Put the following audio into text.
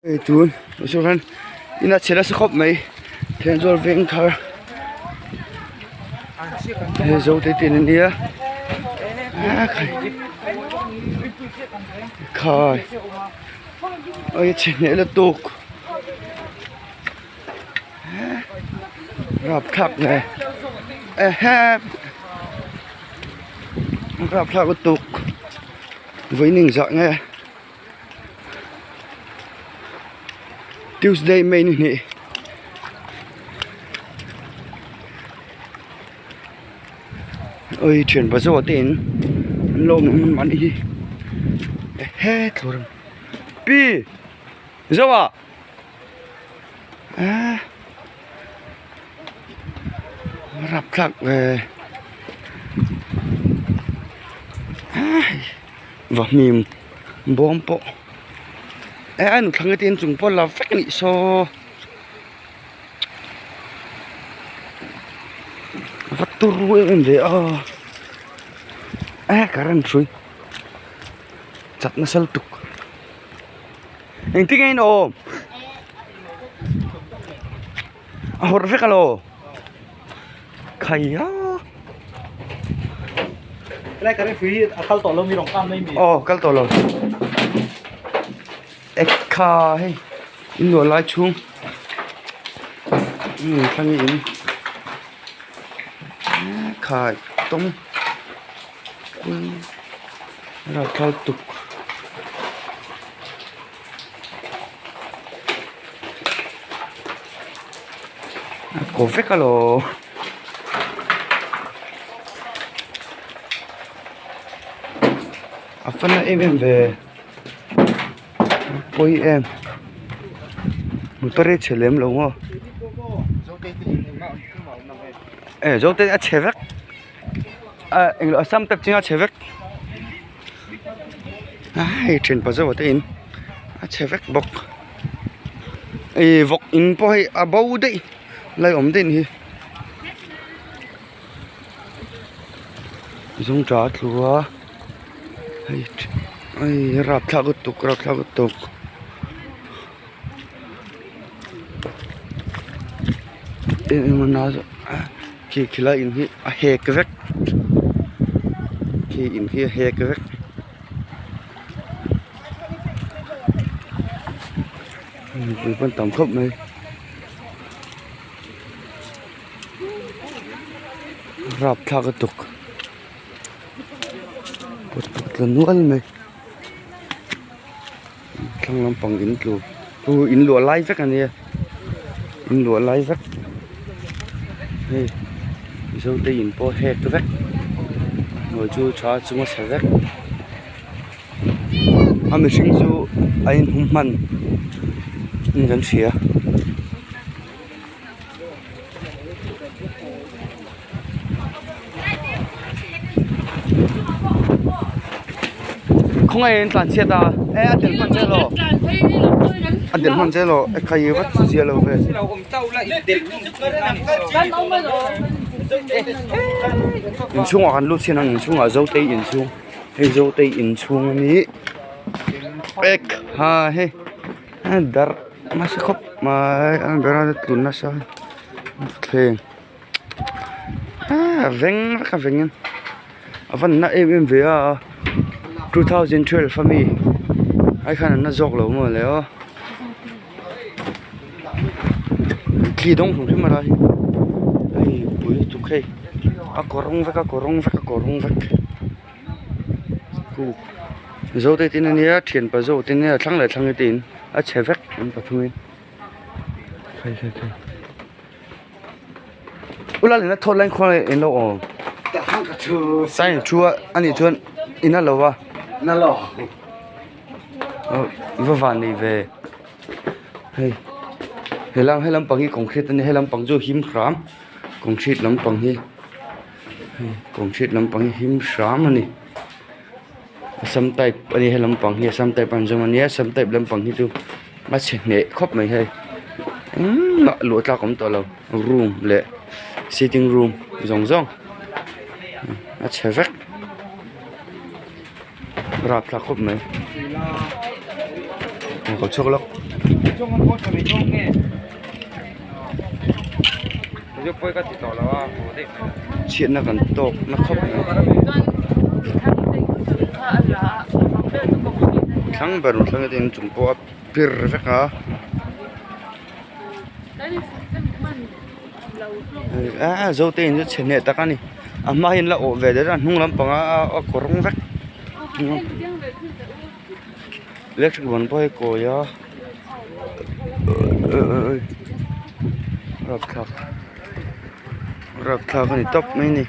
Hei tun ah sawn in a chhe nasa khawp mai Thenzawl veng thar hei zo te tin ania khai a chhe hneh lutuk rapthlak nge ehe rapthlak lutuk vawiin engzah nge. Tuesday May ni hnih oi thian pa zawh te in an lo awm ang mahni hi ehe thlur pi zawh ah ah rapthlak ve ah. Va hnim bawm pawh eh a nuthlawnge te inchung pawh la vek anih saw va turu em em ve a eh current hrui chat nasa lutuk engtin nge in awm a hawrh vek alaw. Khaia Helai ka referee a kal tawh lo mi rawn kang mai mi. Aw kal tawh lo. Ekha hei in luah lai chhung um thlang in khai tawng rapthal tuk. A ko vek alaw a fan na em em ve pawi em motor hi a chhe lem lo maw eh zo te a chhe vek ah englo a sam tep chinga chhe vek. Hei thian pa zauh te in a chhe vek bawk ih vawk in pawh hei a bo daih lai awm daih a ni hi zawngṭah a tlu a hei hei rapthlak lutuk rapthlak lutuk. Khi khilai in hi a hek vek khi in hi a hek vek mipui pawh an tam khawp mai rapthlak lutuk pawt tla nual mai. Thlang lampang in tlu chu in luah lai vek a nia in luah lai vek hei mizo te in pawh hek vek hnuai chu tha chunga chhe vek a mihring chu a inhum hman in kan hria. Khawngaih in tlan chhiat a e a tel hman che lo a tel hman che lo e khai vat zia lo ve inchhungah kan lut chin ang inchhungah zotei inchhung hei zotei inchhung a ni ek ha hei darh nasa khawp mai a berah tlu nasa thleng. Ah veng vek a veng a van na em em ve a 2012 ami ai khan an la zawk lo maw le aw thli dawng hlum hrim a lai hei pui lutuk hei a kawrawng vek a kawrawng vek a kawrawng vek khu zo te tin ania thianpa zo te nia thlang leh thlang te in a chhe vek an pathum in khai khai khai. Ula lehna thawt laiin khawnge in lo awm sign thu a anih chuan in a lo va aw i va van nei ve hei helam he lampang hi concrete a nia he lampang chu him hram concrete lampang hi hei concrete lampang hi him hram a ni assam type a ni he lampang hi assam type an zawm a nia assam type lampang hi chu a chhe hneh khawp mai hei engmah luah tlak a awm tawh lo room leh sitting room zawng zawng a chhe vek rapthlak khawp mai ka chhuak lawk. Chhiatna kan tawk na khawp mai. Thlang ber thlang te inchung pawh a pir vek a. Aaa zote in chu chhe hneh tak a ni a hma hian la awh ve der a hnung lampang a kawrawng vek electric ban pawh hi a kawi a rapthlak rapthlak a ni tawp mai a ni.